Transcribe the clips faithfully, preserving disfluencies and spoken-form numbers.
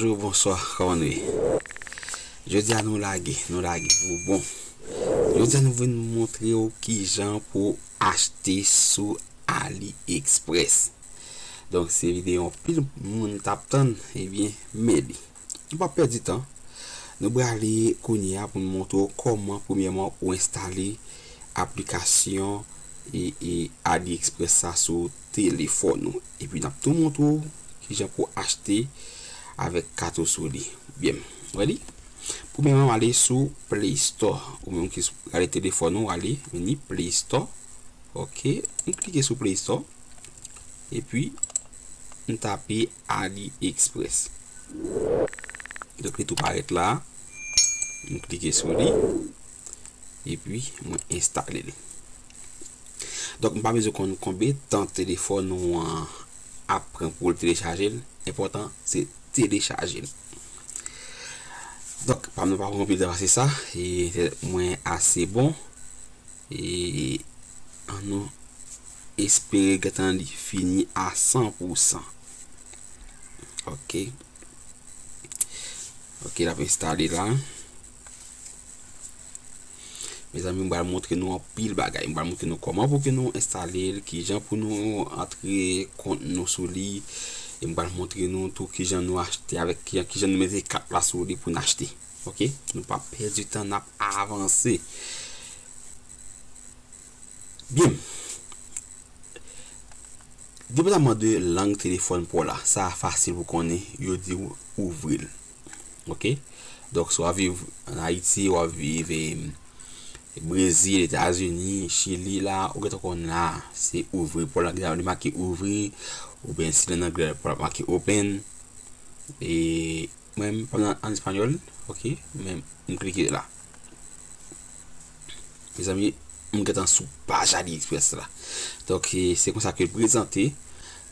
Bonjou, bonswa, kòman nou ye? Jodi a nou lage, nou lage pou bon. Jodi a nou vin montre w kijan pou achte sou AliExpress. Donk, se videyo anpil moun t ap tann, ebyen, men li. Nou p ap pèdi tan. Nou prale kounye a pou n montre w kòman, premyèman, ou enstale aplikasyon e, e AliExpress sa sou telefòn ou. Epi n ap tou montre w kijan pou achte avèk kat ou sou li. Byen, w wè li? Premyèman, w ale sou Play Store. Ou menm ki sou, gade telefòn ou, w ale, vini Play Store. Ok, m klike sou Play Store. Epi, m tape AliExpress. Donk, li tou parèt la. M klike sou li. Epi, mwen enstale li. Donk, m pa bezwen konn konbyen tan telefòn ou an ap pran pou l telechaje l. Enpòtan, se telechaje l. Donk, pa m nan pa pran anpil tan pase sa. E mwen ase bon. E ann nou espere gentan li fini a san pou san. Ok. Ok, l ap enstale la. Mezanmi, m pral montre nou anpil bagay. M pral montre nou kòman pou ke nou enstale l, kijan pou nou antre kont nou sou li. E m pral montre nou tou kijan nou achte avèk, kijan, kijan nou mete kat la sou li pou n achte. Ok? Nou pa pèdi tan, n ap avanse. Byen. Depandaman de lang telefòn pa w la, sa fasil pou konnen, yo di w ouvri l. Ok? Donk, si w ap viv ann Ayiti, w ap viv, eh, Brezil, Etazini, Chili la, ou gentan konn la, se ouvri pa w la, li make ouvri, oubyen si l ann anglè, pa w la make open. E Mwen, m pa nan, an espanyòl, ok, men m klike la. Mezanmi, m gentan sou paj AliExpress la. Donk, e, se konsa ke l prezante.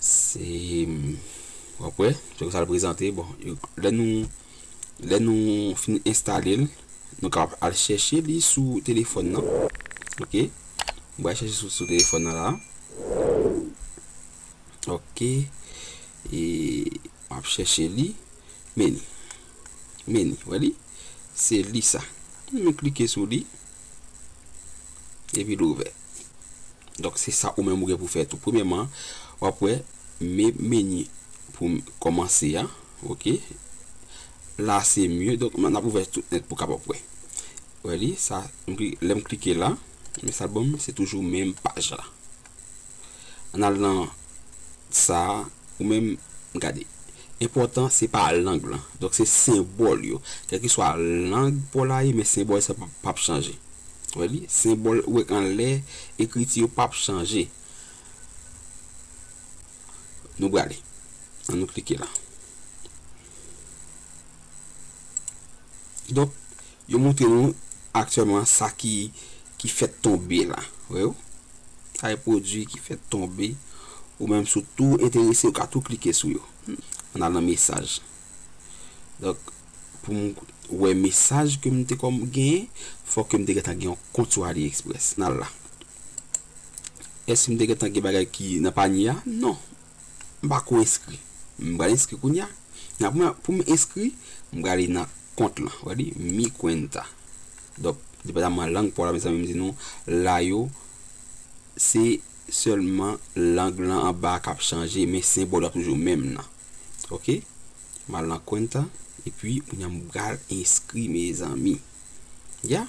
Se, w ap wè, se konsa l prezante. Bon, yo, lè nou, lè nou fin enstale l, nou kapab al chèche li sou telefòn nan. Ok? M pral chèche sou, sou telefòn nan la. Ok. E m ap chèche li. Meni. Meni. Wè li? Se li sa. Men klike sou li. Epi l ouvè. Donk, se sa ou menm ou gen pou fè tou. Premyèman, w ap wè men meni pou m kòmanse a. Ok. La, se mye. Donk, n ap ouvè tout nèt pou kapab wè. Wè li? Sa, m kli-, lè m klike la, men sa l ban m, se toujou menm paj la. Ann al nan sa a, ou menm, gade. Enpòtan, se pa lang lan. Donk, se senbòl yo. Kèlkeswa lang pa w la ye, men senbòl sa p ap, p ap chanje. Wè li? Senbòl ou wè k anlè ekriti yo p ap chanje. Nou prale. Ann nou klike la. Donk, yo montre nou aktyèlman sa ki, ki fèt tonbe la. Wè yo? Sa e pwodui ki fèt tonbe. Ou menm si w tou enterese, ou ka tou klike sou yo. Ann al nan mesaj. Donk, pou m wè mesaj ke m te kòm genyen, fòk ke m te gentan gen yon kont sou AliExpress. Ann al la. Èske m te gentan gen bagay ki nan panye a? Non. M pa ko enskri. M pral enskri kounye a. Nan, pou m, pou m enskri, m prale nan kont lan. Wè li, mi cuenta. Donk, depandaman lang pa w la, mezanmi, m di nou, la yo, se sèlman lang lan anba a k ap chanje, men senbòl yo ap toujou menm nan. Ok? M al nan cuenta, epi kounye a m pral enskri, mezanmi. Ya?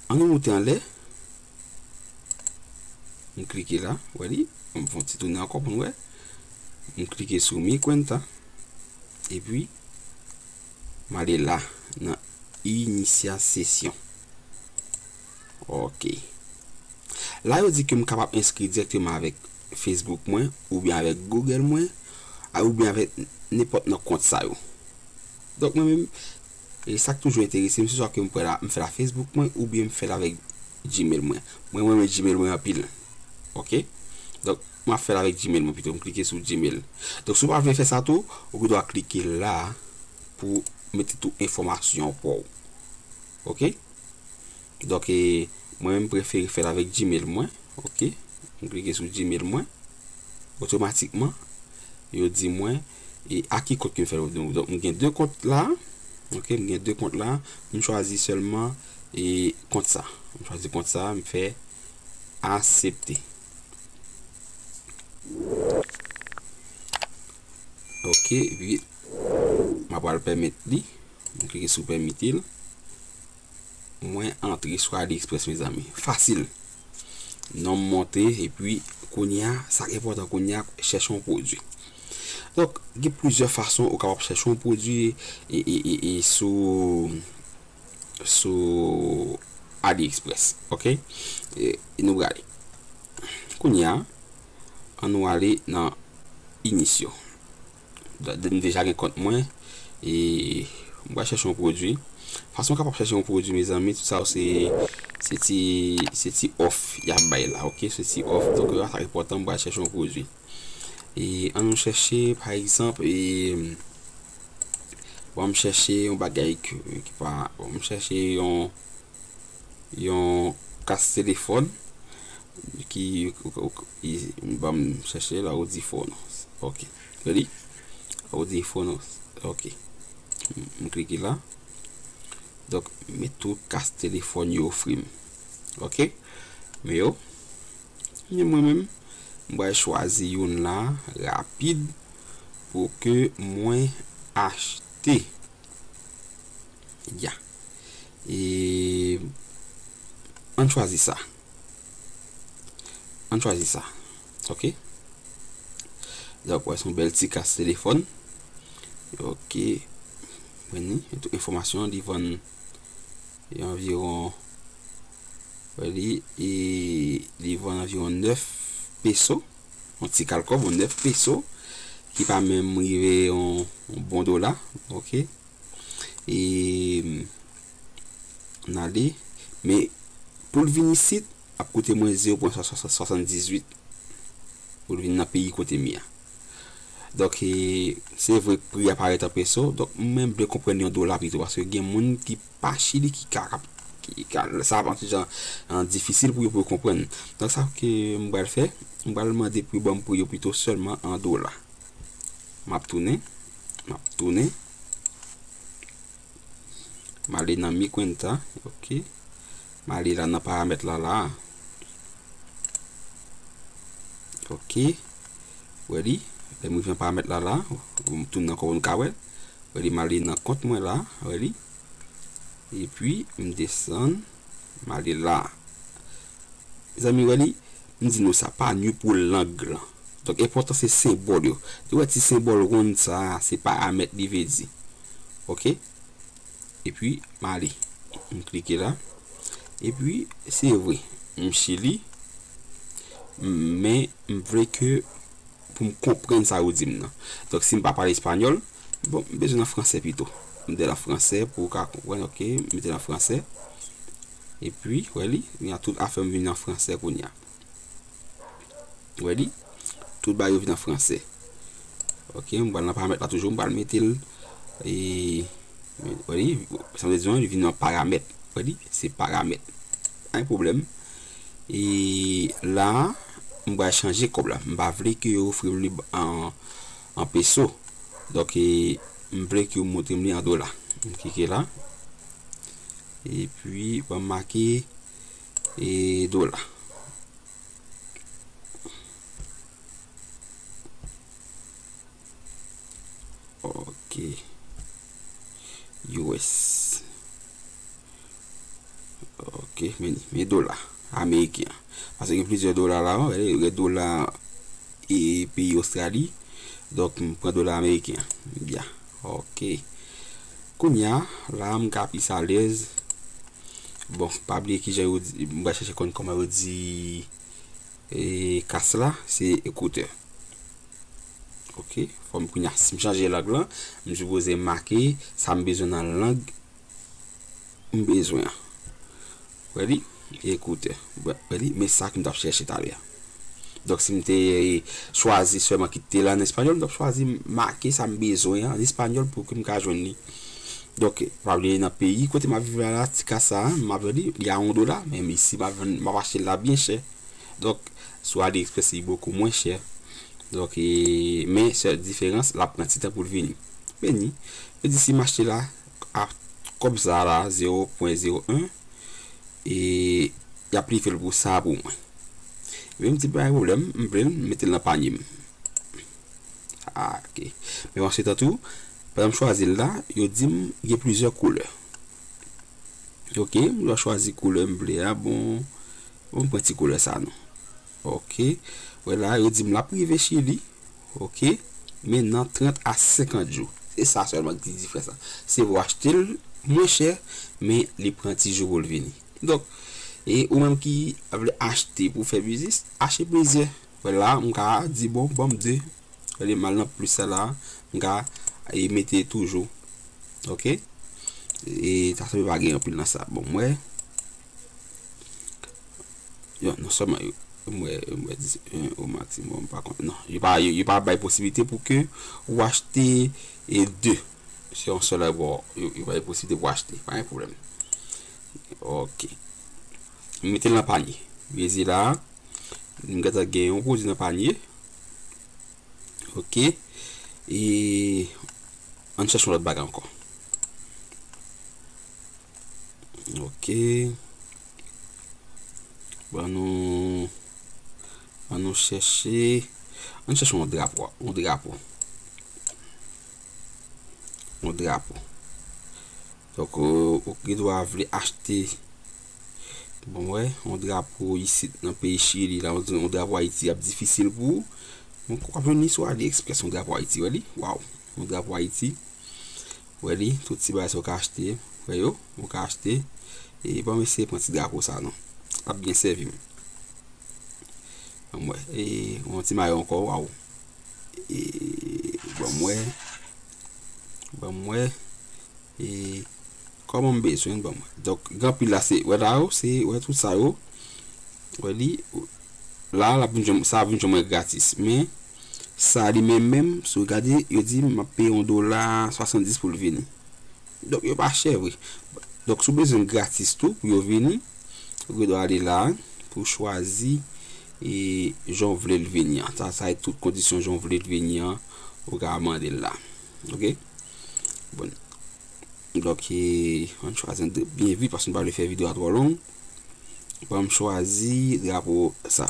Ann nou moute anlè. M klike la, wè li. M fè yon ti tounen ankò pou n wè. M klike sou mi cuenta. Epi, m ale la, nan iniciar session. Ok. La, yo di ke m kapab enskri dirèkteman avèk Facebook mwen, oubyen avèk Google mwen, a, oubyen avèk nenpòt nan kont sa yo. Donk, mwen menm, e sa k toujou enterese m, se swa ke m pral la, m fè l a Facebook mwen, oubyen m fè l avèk Gmail mwen. Mwen, mwen renmen Gmail mwen anpil. Ok? Donk, m ap fè l avèk Gmail mwen pito. M klike sou Gmail. Donk, si w pa vle fè sa tou, ou gen dwa klike la pou mete tout enfòmasyon pa w. Ok? Donk, e, mwen menm, m prefere fè l avèk Gmail mwen. Ok? M klike sou Gmail mwen. Otomatikman, yo di mwen, E a ki kont ke m fè l? Donk, donk, m gen de kont la. Ok, m gen de kont la. M chwazi sèlman e kont sa. M chwazi kont sa, m fè aksepte. Ok, epi m ap pral pèmèt li. M klike sou pèmèt li. Mwen antre sou AliExpress, mezanmi. Fasil. Non m monte, epi kounye a, sa k enpòtan kounye a, chèche yon pwodui. Donk, gen plizyè fason ou kapab chèche yon pwodui e, e, e, e sou, sou AliExpress, ok? E, e nou prale. Kounye a, ann nou ale nan Initio. M deja gen kont mwen, e m pral chèche yon pwodui. Fason w kapab chèche yon pwodui, mezanmi, tout sa yo se, se ti, se ti òf y ap bay la, ok? Se ti òf, donk, sa enpòtan, m pral chèche yon pwodui. E ann nou chèche, pa egzanp, e, bon, m chèche yon bagay ki, ki pa, bon, m chèche yon, yon kas telefòn ki, ban m chèche la, audifon. Ok. Ready? Audifon. Ok. M, m klike la. Donk, men tout kas telefòn yo ofri m. Ok? Men yo, men mwen menm, m pral chwazi youn la, rapid, pou ke mwen achte. Ya. E ann chwazi sa. Ann chwazi sa. Ok. Donk, wè, se yon bèl ti kas telefòn. Ok. Mwen ni tout enfòmasyon, li vann li anviwon, wè, li, e li vann anviwon nèf peso. Yon ti kal kòb, yon nèf peso, ki pa menm rive yon, yon bon dola. Ok. E, n ale. Men, pou l vin isit, ap koute mwen zewo pwen swasanndizuit pou l vin nan peyi kote m ye a. Donk, e, se vre pri a parèt an peso, donk, mwen m vle konprann yon dola pito, paske gen moun ki pa Chili ki ka, ki ka, sa ap yon ti jan, an, difisil pou yo, pou yo konprann. Donk, sa ke m pral fè, m pral mande pou yo ban m pri yo pito sèlman an dola. M ap tounen, m ap tounen. M ale nan mi kwenta, ok. M ale la nan paramèt la, la. Ok. Wè li, lè m rive nan paramèt la, la, m tounen ankò pou nou ka wè. Wè li, m ale nan kont mwen la, wè li. Epi, m desann, m ale la. Mezanmi, wè li, m di nou sa pa nwi pou lang lan. Donk, enpòtan se senbòl yo. Ou wè ti senbòl wonn sa a, se paramèt li vle di. Ok? Epi, m ale. M klike la. Epi, se vre, m Chili, men m vle ke pou m konprann sa yo di m nan. Donk, si m pa pale espanyòl, bon, m bezwen nan fransè pito. M mete l an fransè pou w ka konprann, ok? M mete l an fransè. Epi, wè li, kounye a tout afè m vin an fransè kounye a. Wè li, tout bagay yo vin an fransè. Ok, m pral nan paramèt la toujou, m pral mete l, e, wè li, sa vle di, li vin an paramèt. Wè li, se paramèt. Pa gen pwoblèm. E la, m pral chanje kòb la. M pa vle ke yo ofri m li an, an peso. Donk, e, m vle ke yo montre m li an dola. M klike la. Epi, ban m make, e, dola. Ok. U S. Ok, men, men dola ameriken an. Paske gen plizyè dola la, wi, gen dola e peyi Ostrali. Donk, m pran dola ameriken an. Byen. Ok. Kounye a, la, m ka plis alèz. Bon, pa bliye kijan yo di, m pral chèche konn kòman yo di, e, kas la, se ekoutè. Ok, fò m kounye a, si m chanje lang lan, m sipoze make sa m bezwen nan lang m bezwen an. Wè li, ekoutè. Wè li, men sa ke m t ap chèche talè a. Donk, si m te, e, chwazi sèlman kite l an espanyòl, m t ap chwazi make sa m bezwen an espanyòl pou ke m ka jwenn li. Donk, pa bliye nan peyi kote m ap viv la, la, ti kas sa a, m ap jwenn li, li a yon dola, men isi m ap jwenn, m ap achte l la byen chè. Donk, sou AliExpress, li bokou mwen chè. Donk, e, men sèl diferans, l ap pran ti tan pou l vini. Vini. Yo di si m achte la, a kòb sa la, zewo pwen zewo en, e y ap live l pou sa pou mwen. Men m di pa gen pwoblèm, m vle l, m mete l nan panye m. Ah, ok. Men antre tan tou, pandan m chwazi l la, yo di m gen plizyè koulè. Ok, m dwe chwazi koulè m vle a. Bon, bon, m pran ti koulè sa non. Ok. Wè la, yo di m l ap rive Chili. Ok. Men nan trant a senkant jou. Se sa sèlman ki diferans la. Se pou achte l mwen chè, men li pran ti jou pou l vini. Donk, e ou menm ki vle achte pou fè biznis, achte plizyè. Wè la, m ka di, bon, ban m de. Wè li, m al nan plis sa la, m ka, e, mete toujou. Ok? E sa sanble pa gen anpil nan sa. Bon, m wè. Yo, non sèlman yo, m wè, m wè dis, e, o maksimòm, pa kont, non. Yo pa, yo, yo pa bay posiblite pou ke ou achte, e, de. Se yon sèl, bon, yo, yo bay posiblite pou achte. Pa gen pwoblèm. Ok. M mete l nan panye. Vezi la. M gentan gen yon pwodui nan panye. Ok. E ann chèche yon lòt bagay ankò. Ok. Bon, nou, ann nou chèche, ann chèche yon drapo, yon drapo. Yon drapo. Donk, ou, ou gen dwa vle achte, bon, wè, yon drapo isit nan peyi Chili la, yon, yon drapo Ayiti ap difisil pou ou. Donk, w ap jwenn li sou AliExpress, yon drapo Ayiti, wè li? Waw, yon drapo Ayiti. Wè li, tout ti bagay sa w ka achte, wè yo, ou ka achte. E ban m eseye pran ti drapo sa non. L ap byen sèvi m. Ban m wè, e yon ti mayo ankò, waw. E ban m wè. Ban m wè. E kòman m bezwen, ban m wè. Donk, gen anpil la, se, wè la yo, se, wè tout sa yo. Wè li, la, la vin jwenn, sa vin jwenn mwen gratis. Men, sa li menm menm, si w gade, yo di m ap peye yon dola swasanndis pou l vini. Donk, yo pa chè vre. Donk, si w bezwen l gratis tou, pou yo vini, ou gen dwa ale la, pou w chwazi, e, jan w vle l vini an. Sa, sa e tout kondisyon jan w vle l vini an, ou ka mande l la. Ok? Bon. Donk, e, ann chwazi yon byen vit, paske m pa vle fè videyo a twò long. Ban m chwazi drapo sa.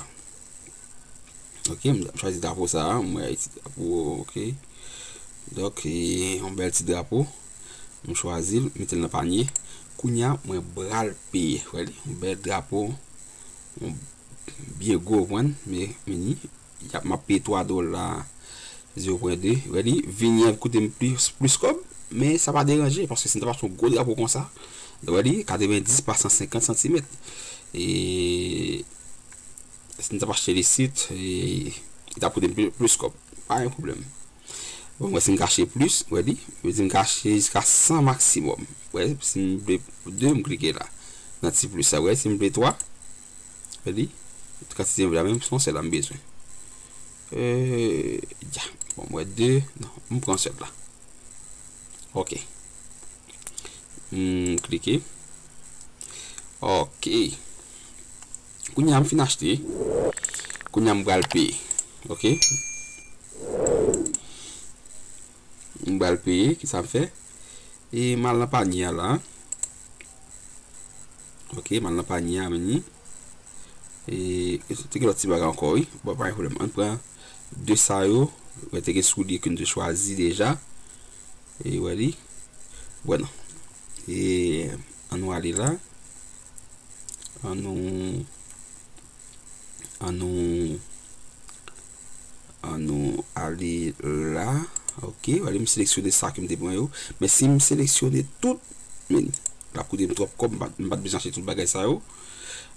Ok, m chwazi drapo sa, m wè ti drapo, ok. Donk, e, yon bèl ti drapo. M chwazi l, mete l nan panye. Kounye a, mwen pral peye. Wè li, yon bèl drapo. Yon byen gwo, w konprann, men, men li, y ap, m ap peye twa dola zewo pwen de. Wè li, vini an koute m plis, plis kòb, men sa pa deranje, paske si m t ap achte yon gwo drapo konsa, wè li, katrevendis pa san senkant santimèt. E si m t ap achte l isit, e, li t ap koute m pli-, plis kòb. Pa gen pwoblèm. Bon, mwen, si m ka achte plis, wè li, yo di m ka achte jiska san maksimòm. Wè, si m vle de, m klike la. Nan ti plis sa, wè, si m vle twa, wè li, kantite m vle la, menm se yon sèl la m bezwen. E, ya, bon, m wè de, non, m pran sèl la. Ok. M klike. Ok. Kounye a m fin achte. Kounye a m pral peye. Ok. M pral peye, kisa m fè? E m al nan panye a la. Ok, m al nan panye a, men ni. E, te gen lòt ti bagay ankò, wi. Bon, pa gen pwoblèm. Ann pran de sa yo. Wè, te gen soulye ke n te chwazi deja. E, wè li. Wè non. E, ann nou ale la. Ann nou, ann nou, ann nou ale la. Ok, wè li, m seleksyone sa ke m te pran yo. Men si m seleksyone tout, men, l ap koute m twòp kòb, m pa, m pa t bezwen achte tout bagay sa yo.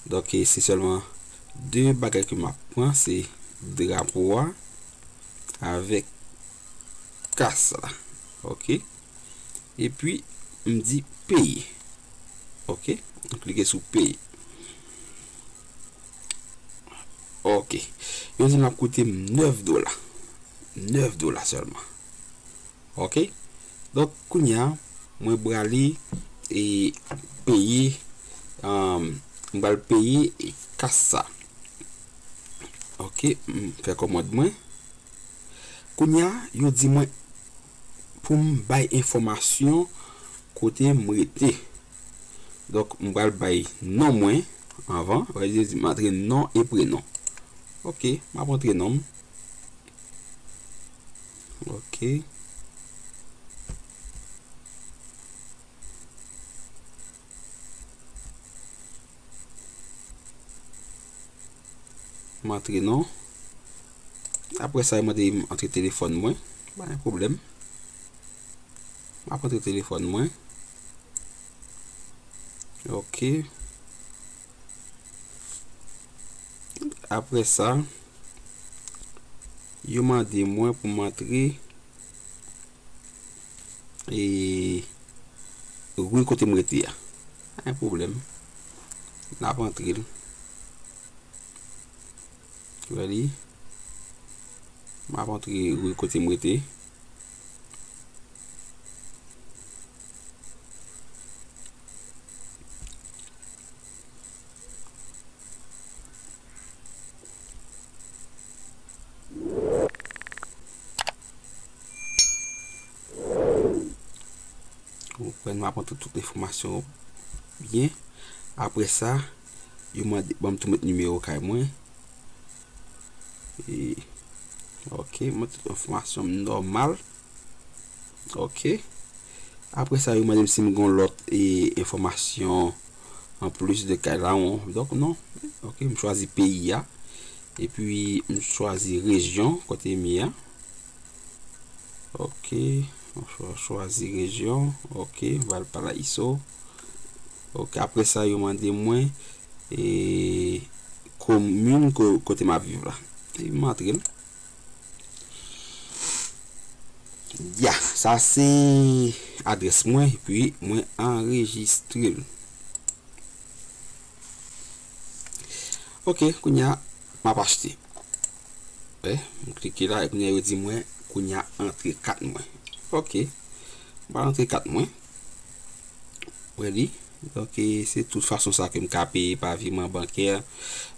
Donk, e, se sèlman de bagay ke m ap pran, se drapo a avèk kas la. Ok. Epi, m di peye. Ok. M klike sou peye. Ok. Yo di m ap koute m nèf dola. Nèf dola sèlman. Ok. Donk, kounye a, mwen prale e peye, um, m pral peye e kas sa. Ok, m fè kòmand mwen. Kounye a, yo di mwen pou m bay enfòmasyon kote m rete. Donk, m pral bay non mwen anvan. Yo di m antre non e prenon. Ok, m ap antre non m. Ok. M antre non. Apre sa, yo mande m antre telefòn mwen. Pa gen pwoblèm. M ap antre telefòn mwen. Ok. Apre sa, yo mande mwen pou m antre e ri kote m rete a. Pa gen pwoblèm. N ap antre l. Ready? M ap antre ri kote m rete. Ou konprann, m ap antre tout enfòmasyon byen. Apre sa, yo mande, ban m tou met nimewo kay mwen. E, ok, mwen tout enfòmasyon m nòmal. Ok. Apre sa, yo mande m si m gen lòt, e, enfòmasyon anplis de kay la, wi. Donk, non. Ok, m chwazi peyi a. Epi, m chwazi rejyon kote m ye a. Ok. M chwa-, chwazi rejyon. Ok, Valparaíso. Ok, apre sa, yo mande mwen, e, komin ko-, kote m ap viv la. E m antre l. Ya, sa se adrès mwen, epi mwen anrejistre l. Ok, kounye a, m ap achte. Wè, m klike la, e kounye a, yo di mwen, kounye a, antre kat mwen. Ok, m pral antre kat mwen. Ready? Donk, e, se tout fason sa ke m ka peye pa vireman bankè.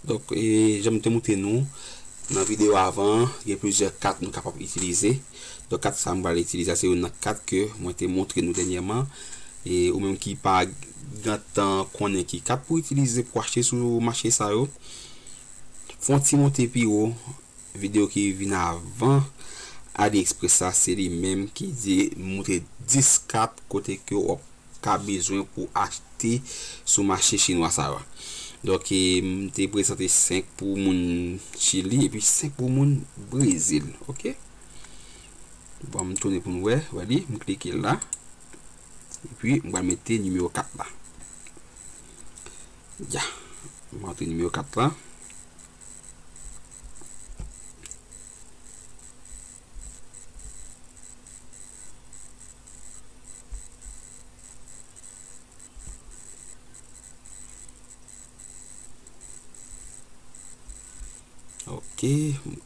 Donk, e, jan m te montre nou nan videyo avan, gen plizyè kat nou kapab itilize. Donk, kat sa m pral itilize a, se youn nan kat ke mwen te montre nou dènyèman. E ou menm ki pa gentan konnen ki kat pou itilize pou achte sou mache sa yo, fè yon ti monte pi wo. Videyo ki vin avan AliExpress la, se li menm ki di, montre dis kat kote ke w ap ka bezwen pou achte sou mache chinwa sa yo. Donk, e, m te prezante senk pou moun Chili epi senk pou moun Brezil. Ok? Bon, m tounen pou n wè, wè li, m klike l la. Epi, m pral mete nimewo kat la. Ya. M antre nimewo kat la. Ok,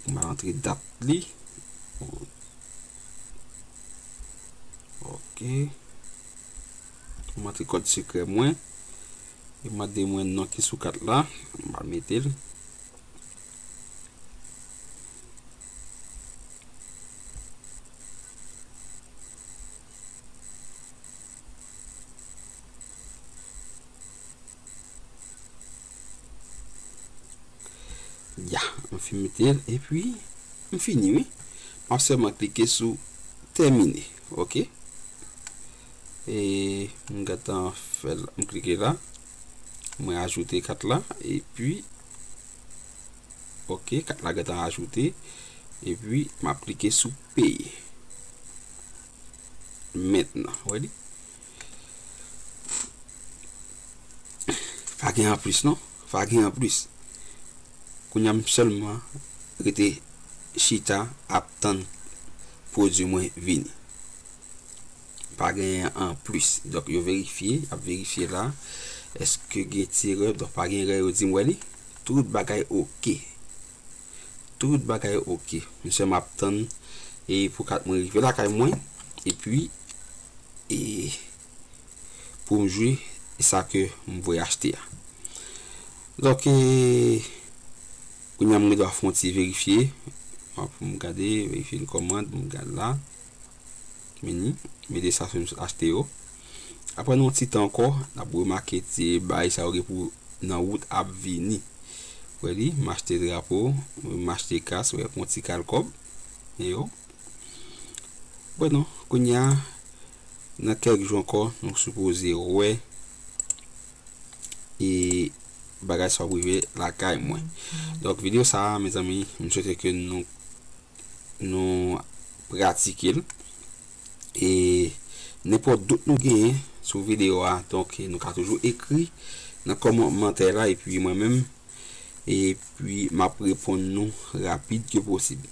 m a rantre dat li. Ok. M antre kòd sekrè mwen. Yo mande mwen non ki sou kat la. M a mete l. Ya, m fin mete l, epi m fini, wi. M ap sèlman klike sou tèmine, ok? E m gentan fè l, m klike la. Mwen ajoute kat la, epi, ok, kat la gentan ajoute. Epi, m ap klike sou peye. Mentnan, wè li? Pa gen anplis, non. Pa gen anplis. Kounye a m sèlman rete chita ap tann pwodui mwen vini. Pa gen anplis. Donk, yo verifye, y ap verifye la. Èske gen ti erè? Donk, pa gen erè, yo di m wè li. Tout bagay ok. Tout bagay ok. M sèlman ap tann e pou kat mwen rive lakay mwen. Epi, e, pou m jwi sa ke m voye achte a. Donk, e, kounye a m gen dwa fè yon ti verifye. Pou m gade, verifye yon kòmand, pou m gade la. Vini, mete sa sou achte yo. Apre yon ti tan ankò, n ap remake ti bagay sa yo gen pou nan wout ap vini. Wè li, m achte drapo, m achte kas, wè, pou yon ti kal kòb. E yo. Bon, non, kounye a, nan kèk jou ankò, nou sipoze wè e bagay sa ap rive lakay mwen. Donk, videyo sa a, mezanmi, m swete ke nou, nou pratike l. E nenpòt dout nou genyen sou videyo a, donk, nou ka toujou ekri nan kòmantè la, epi mwen menm, epi m ap reponn nou rapid ke posib.